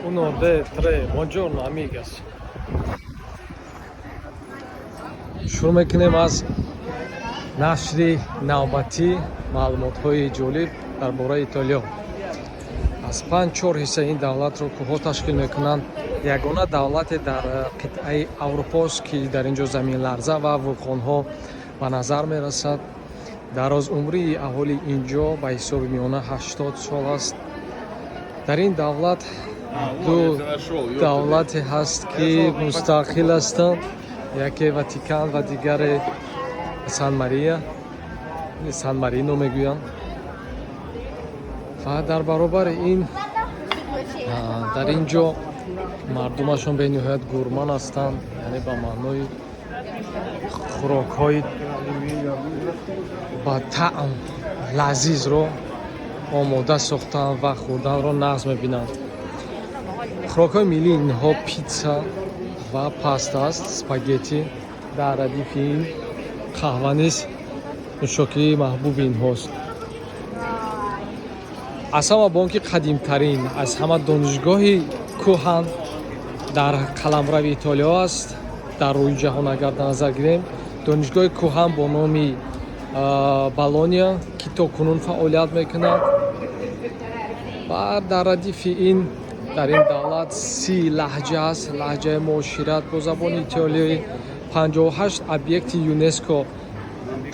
Uno, due, tre. Buongiorno, amigas. Шурӯъ мекунем аз нашри навбатӣ маълумотҳои ҷолиб дар бораи Итолиё. Аз панҷ чор ҳиссаи ин давлатро кӯҳҳо ташкил мекунанд. Ягона давлате дар қитъаи Аврупост, ки дар ин ҷо заминларза ва вулқонҳо ба назар мерасад. Дарозумрии аҳолии ин ҷо ба ҳисоби миёна 80 сол аст. Дар ин давлат ду давлате ҳаст, ки мустақил ҳастанд: яке Ватикан ва дигаре Сан Мария, Сан Марино мегӯянд. Ва дар баробари ин дар ин ҷо мардумашон бениҳоят гурман ҳастанд, яъне ба маънои хӯрокҳои ба таъм лазизро омода сохтан ва хӯрданро нағз мебинанд. Хӯрокҳои миллии инҳо питса ва паста аст, спагетти. Дар радифи ин қаҳва низ нӯшокии маҳбуби инҳост. Аз ҳама бонки қадимтарин, аз ҳама донишгоҳи кӯҳан дар қаламрави Итолиё аст. Дар рӯи ҷаҳон агар дар назар гирем, донишгоҳи кӯҳан бо номи Болония, ки то кунун фаъолият мекунад. Ва дар радифи ин дар ин давлат 30 лаҳҷа аст, лаҳҷаи муошират бо забони итолиёӣ. 58 объекти ЮНЕСКО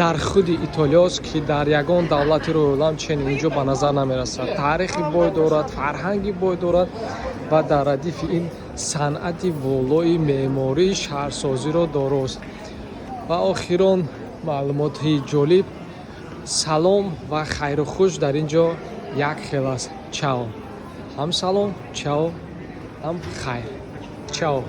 дар худи Итолиёст, ки дар ягон давлати рӯи олам чунин инҷо ба назар намерасад. Таърихи бой дорад, фарҳанги бой дорад ва дар радифи ин санъати волои меъмории шаҳрсозиро дорост. Ва охирон маълумоти ҷолиб: салом ва хайру хуш дар ин ҷо як хел аст. Чао, ҳам салом чао, ҳам хайр чао.